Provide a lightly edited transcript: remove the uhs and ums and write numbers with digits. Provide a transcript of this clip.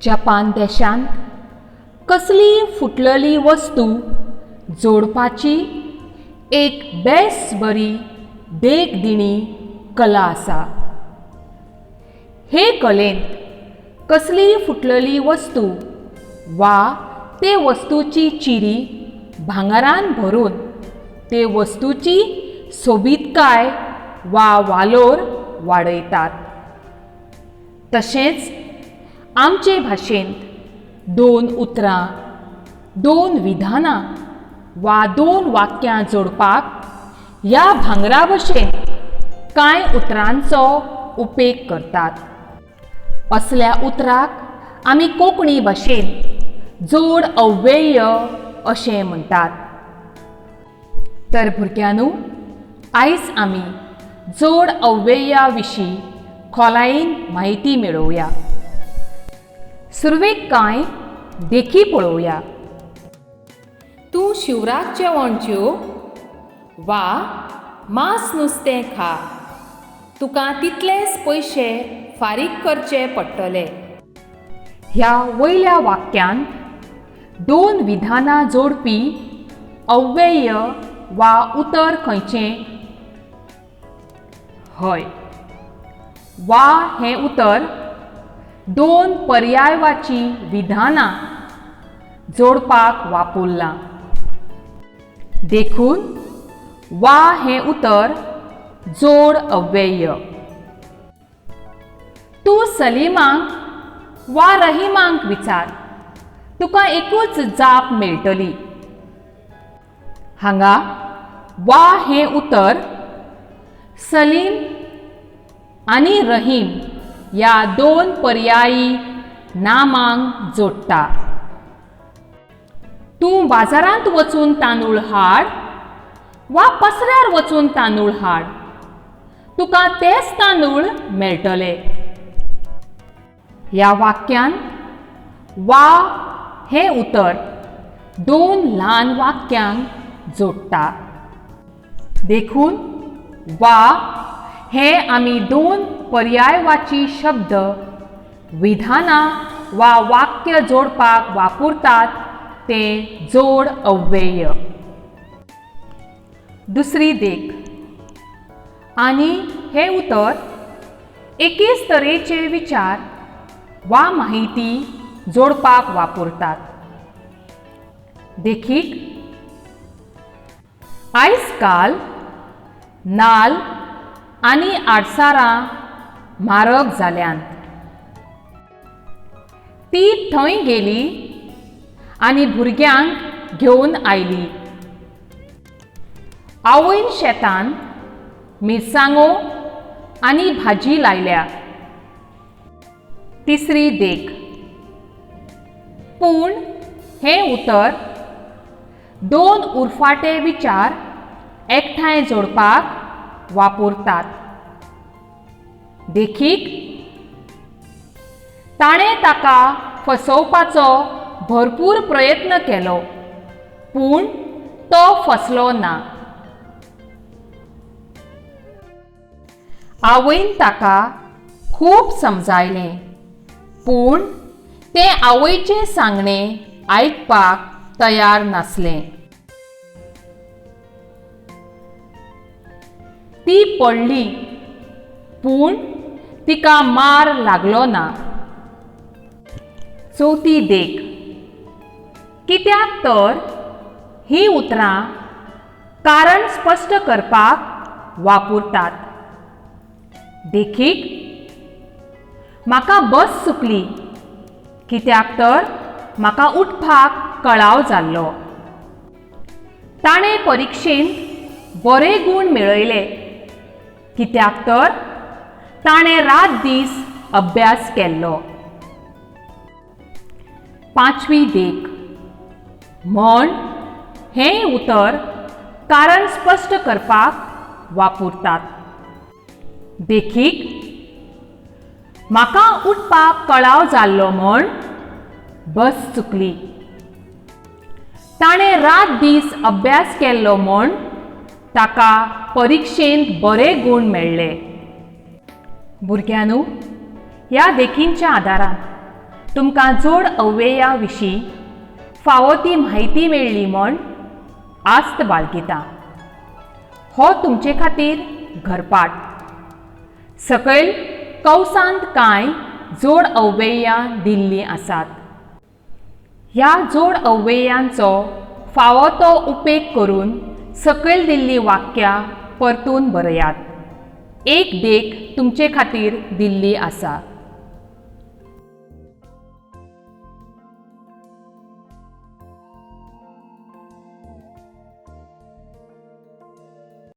Japan देशांत कसलीय फुटलली वस्तू जोडपाची एक बेस बरी देखदिणी कला आसा. हे कलेंत कसलीय फुटलली वस्तू वा ते वस्तूची चिरी भांगरान भरून ते वस्तूची सोबीतकाय वा वालोर वाडयतात. तशेंच आमचे भाशेंत दोन उतरां, दोन विधानां वा दोन वाक्यां जोडपाक ह्या भांगरा भशेन कांय उतरांचो उपेग करतात. असल्या उतराक आमी कोंकणी भाशेंत जोड अव्यय अशें म्हणटात. तर भुरग्यांनो, आयज आमी जोड अव्यया विशीं खोलायेन म्हायती मेळोवया. सुरवेक कांय देखी पळोवया. तूं शिवराक जेवण जेव वा मांस नुस्तें खा, तुका तितलेच पयशे फारीक करचे पडटले. ह्या वयल्या वाक्यांत दोन विधानां जोडपी अव्यय वा उतर खंयचें? हय, वा हें उतर दोन पर्यायवाची विधानां जोडपाक वापरलां. देखून वा हें उतर जोड अव्यय. तूं सलीमाक वा रहीमाक विचार, तुका एकूच जाप मेळटली. हांगा वा हें उतर सलीम आनी रहीम ह्या दोन पर्यायी नामांक जोडटा. तूं बाजारांत वचून तांदूळ हाड वा पसऱ्यार वचून तांदूळ हाड, तुका तेच तांदूळ मेळटले. ह्या वाक्यांत वा हें उतर दोन ल्हान वाक्यांक जोडटा. देखून वा हें आमी दोन पर्यायवाची शब्द, विधानां वा वाक्य जोडपाक वापरतात तें जोड अव्यय. दुसरी देख, आनी हें उतर एकेच तरेचे विचार वा म्हायती जोडपाक वापरतात. देखीक, आयज काल नाल आनी आडसारां म्हारग जाल्यांत. ती थंय गेली आनी भुरग्यांक घेवन आयली. आवयन शेतांत मिरसांगो आनी भाजी लायल्या. तिसरी देख, पूण हें उतर दोन उरफाटे विचार एकठांय जोडपाक वापरतात. देखीक, ताणें ताका फसोवपाचो भरपूर प्रयत्न केलो, पूण तो फसलो ना. आवयन ताका खूब समजायलें, पूण तें आवयचें सांगणें आयकपाक तयार नासलें. ती पडली, पूण तिका मार लागलो ना. चवथी देख, कित्याक तर हीं उतरां कारण स्पश्ट करपाक वापरतात. देखीक, म्हाका बस चुकली कित्याक तर म्हाका उठपाक कळाव जाल्लो. ताणें परिक्षेंत बरे गूण मेळयले कित्याक तर ताणें रात दीस अभ्यास केल्लो. पांचवी देख, म्हण हें उतर कारण स्पश्ट करपाक वापरतात. देखीक, म्हाका उठपाक कळाव जाल्लो म्हण बस चुकली. ताणें रात दीस अभ्यास केल्लो म्हण ताका परिक्षेंत बरे गूण मेळ्ळे. भुरग्यांनो, ह्या देखींच्या आदारान तुमकां जोड अव्यया विशीं फावो ती म्हायती मेळ्ळी म्हूण आस्त बाळगिता. हो तुमचे खातीर घरपाठ. सकयल कंवसांत कांय जोड अव्ययां दिल्लीं आसात. ह्या जोड अव्ययांचो फावो तो उपेग करून सकयल दिल्लीं वाक्यां परतून बरयात. एक देख तुमचे खातीर दिल्ली आसा.